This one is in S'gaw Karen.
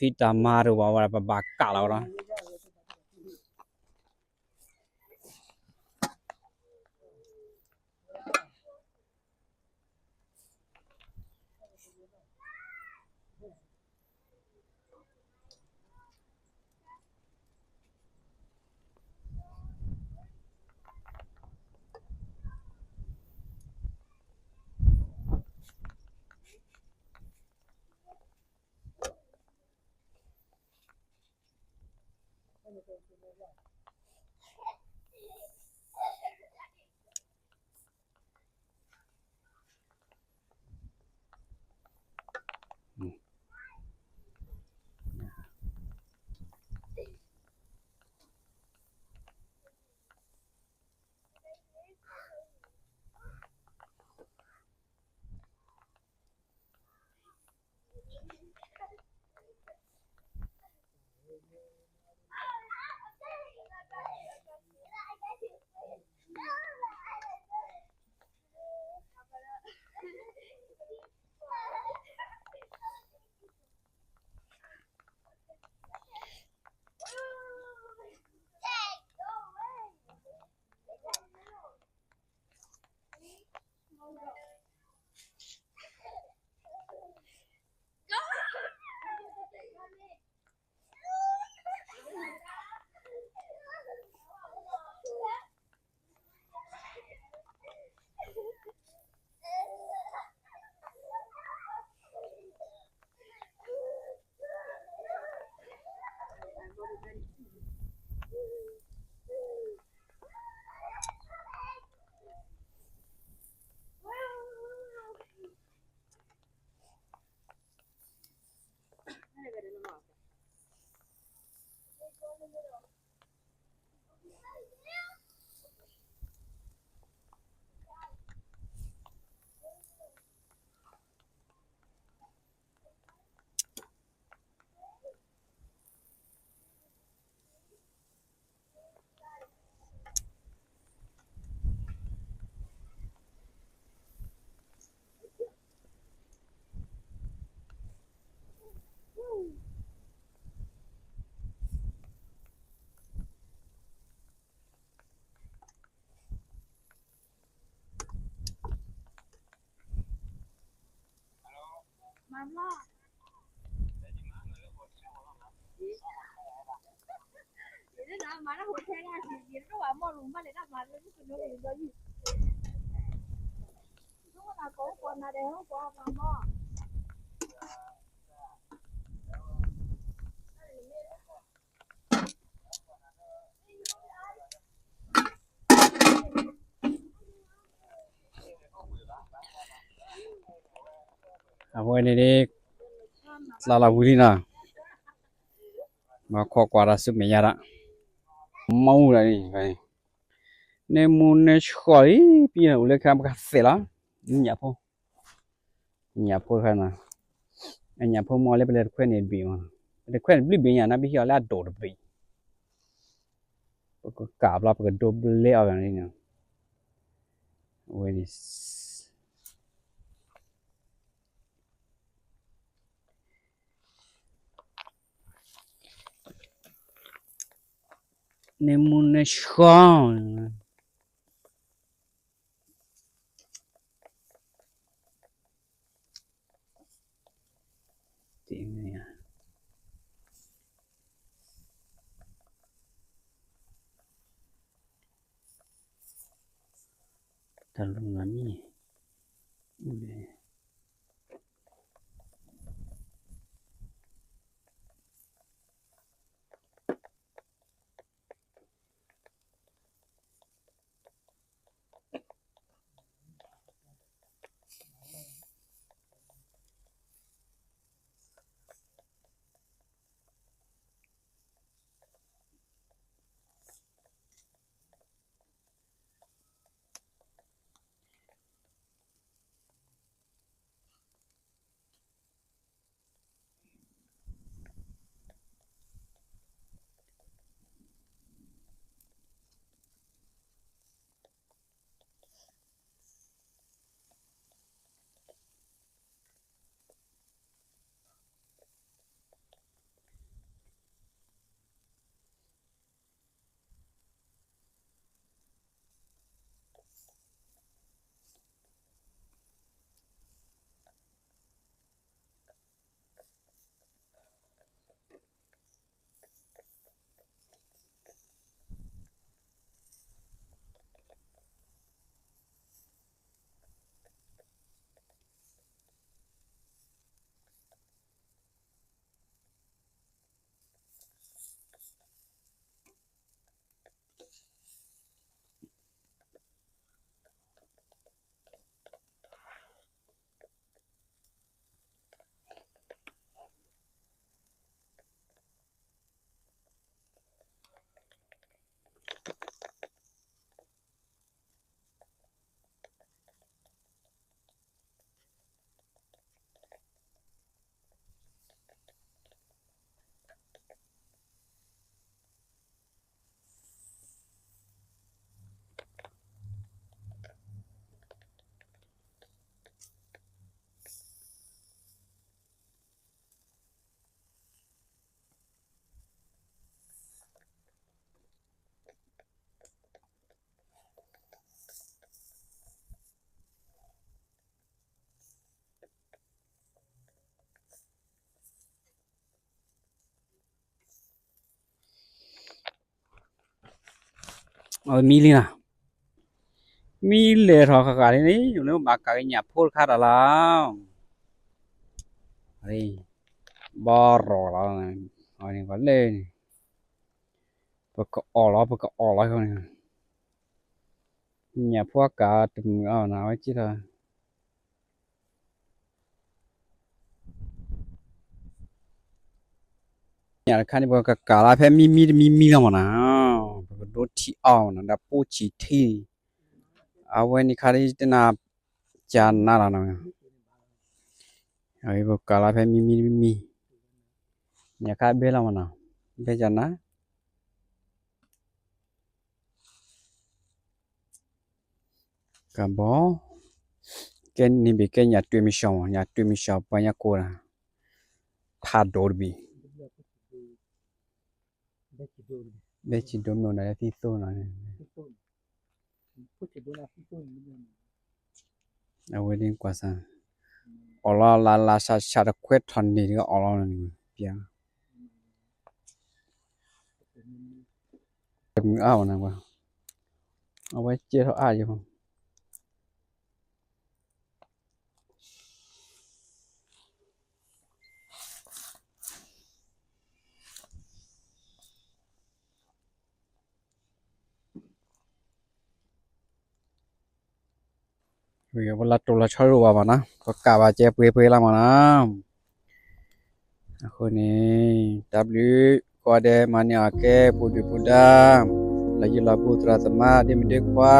တၢ်ဖံးတၢ်မၤတအိၣ်ဘၣ်ဝဲဒၣ် ပဘၣ်ကးလီၤဝဲဒီး အဝဲန့ၣ် လၢလီၤဝံၤလံနီၤ, မၤခိးကွၢ်တၢ်ဆူမဲာ်ညါဒၣ်, မၤမူဒၣ်န့ၣ်, န့ၢ်မူန့ၢ်ဆှီလံ, ပံအိၣ်လၢခဲပကသဲးလီၤ, ညၣ်ဖိ, ညၣ်ဖိတခါနီၤ, ညၣ်ဖိမ့ၢ်လၢပလဲၤတခွဲန့ၣ်တဘ့ၣ်မး, ပတခွဲန့ၣ်တဘျုးဘ့ၣ်ညါနီၤ, ပဟံးအီၤလၢအဒိၣ်တဘ့ၣ်, ပကကးဘျီပကဒိဘျဲအီၤဂၤန့ၣ်, အဝဲန့ၣ် န့ၢ်မူန့ၢ်ဆှီ, တၢ်လူၤနၤမ့ၢ်, အိၣ်လဲၣ်. မံလံနီၤ, မံလဲၤထီၣ်ဃၣ်ဃၣ်လံန့ၣ် ယိၤလၢဘၣ်ကးကညးဖိတခါတၢ်လီၤ, ဘီရီၣ်လီၤ, လၢန့ၣ် ပကအီၣ်လီၤ ပကအီၣ်လီၤန့ၣ်, ညၣ်ဖိကးတမုာ်အီၤနီၤ အဝဲက့ထီၣ် ညၣ်တခါန့ၣ် ပကကးလီၤဖဲမံမံတမံမံလီၤမနီၤ, ပကဒိထံအီၤနီၤ ဒီးပိၢ်ဆံၣ်ထံ, အဝဲန့ၣ်ခါဒ်တနၤ ကနၤလီၤနီၤ, ပကးလီၤဖဲမံမံတမံမံ, ညၣ်ခါဘဲလီၤမနီၤ, ဘဲကနၤ ကဘီ, ကဲန့ၣ်ဘ့ၣ်ကဲညၣ်တွ့မံၡီၣ်မး ညၣ်တွ့မံၡီၣ်ပှၤညါကိးတၢ်, ဖးဒိၣ်တဘ့ၣ်, ဘဲဆံးဒိၣ်မ့ၢ်အိၣ်နၤလၢသံသိနီၤ, အဝဲဒ်ကွၢ်စၢ်, အီၣ်လီၤလၢ်လၢ်ဆးဆးတခွဲထီၣ်န့ၣ်ဒီးအီၣ်လီၤန့ၣ်, ပျၢ် တမုာ်အါဘၣ်နၤ, အဝဲကဲထီၣ်အါယၤ ပလၢတိၢ်လီၤဆီဒိၣ်ဘၣ်မနီၤ, ပကးဘၣ်ကဲပှဲၤပှဲၤလီၤမနီၤ, အဃိန့ၣ် တၢ်ဘျုးကိးဂၤဒဲး မၤန့ၢ်အီၣ်ကဲပူၤဒုၣ်ပူၤဒါ, လီၤယံၤလီၤဘူးသရၣ်သမါဒ့မုၣ်ဒ့ခွါ